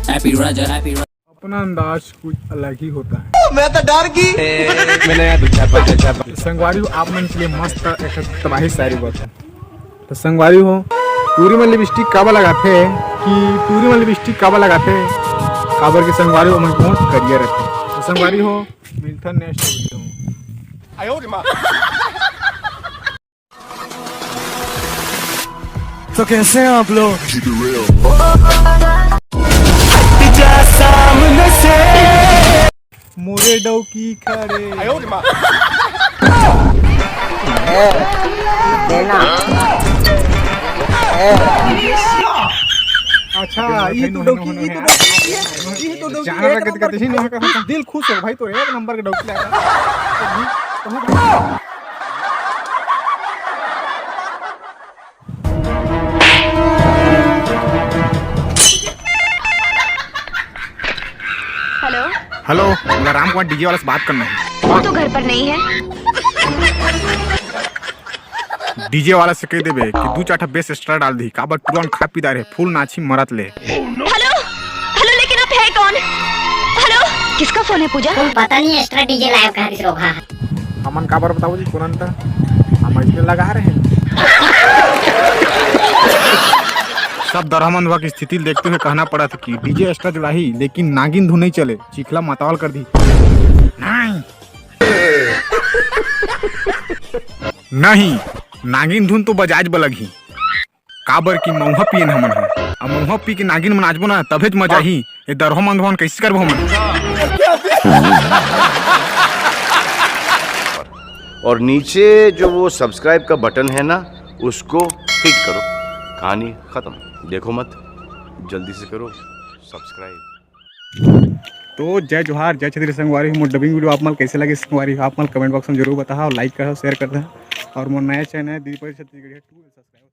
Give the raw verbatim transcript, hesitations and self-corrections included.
Happy Raja, happy Raja. अपना अंदाज कुछ अलग ही होता है। मैं तो डर गई। तो संगवारी हो, आप मन के लिए मस्त एक तबाही शायरी बात है। तो संगवारी हो, टूरी मन लिपस्टिक काबर लगाथे कि टूरी मन लिपस्टिक काबर लगाथे, काबर के संगवारी हो, ओमन बहुत करिया रहथे। तो संगवारी हो, मिलथन नेक्स्ट वीडियो में। तो कैसे हैं आप लोग? जा सामने से। मोरे डौकी खड़े। अच्छा, ये तो डौकी, ये तो डौकी, ये तो डौकी, जाना एक लगे तो नंबर। कतई नहीं कहा। दिल खुश हो भाई, तो एक नंबर के डौकी लगा। हेलो। हेलो, मोला राम कुमार डीजे वाला से बात करना है। वो तो घर पर नहीं है। डीजे वाला से कह देबे कि दू चार ठा बेस एक्स्ट्रा डाल दी, काबर टुरन खा पी डारे, फुल नाची मरत ले। हेलो, हेलो, लेकिन आप है कौन? हेलो। किसका फोन है पूजा? तुम पता नहीं एक्स्ट्रा डीजे लाइव कहाँ से रोका है। हमन काबर बताओ जी, कोन अंतर? हम इसमें लगा रहे हैं। सब दरहमन हुआ की स्थिति ल देखते हुए कहना पड़ा था कि डीजे एक्स्ट्रा जुड़ाही, लेकिन नागिन धुन नहीं चले, चिखला मातावाल कर दी। नहीं। नहीं, नागिन धुन तो बजाज बलग ही, काबर कि मउहा पियन हमन ह। अब मउहा पी के नागिन म नाचबो ना, तभेच मजा ही। ये दरहो मन धोन कैसे करबो हमन? और नीचे जो वो सब्सक्राइब का बटन है ना, उसको हिट करो। कहानी खत्म। देखो मत, जल्दी से करो सब्सक्राइब। तो जय जोहार, जय छत्तीसगढ़ संगवारी। मोर डबिंग वीडियो आप मन कैसे लगे संगवारी, आप मन कमेंट बॉक्स में जरूर बताहा और लाइक करहा, शेयर करहा। और मोर नया चैनल है दीपक छत्तीसगढ़िया टू, सब्सक्राइब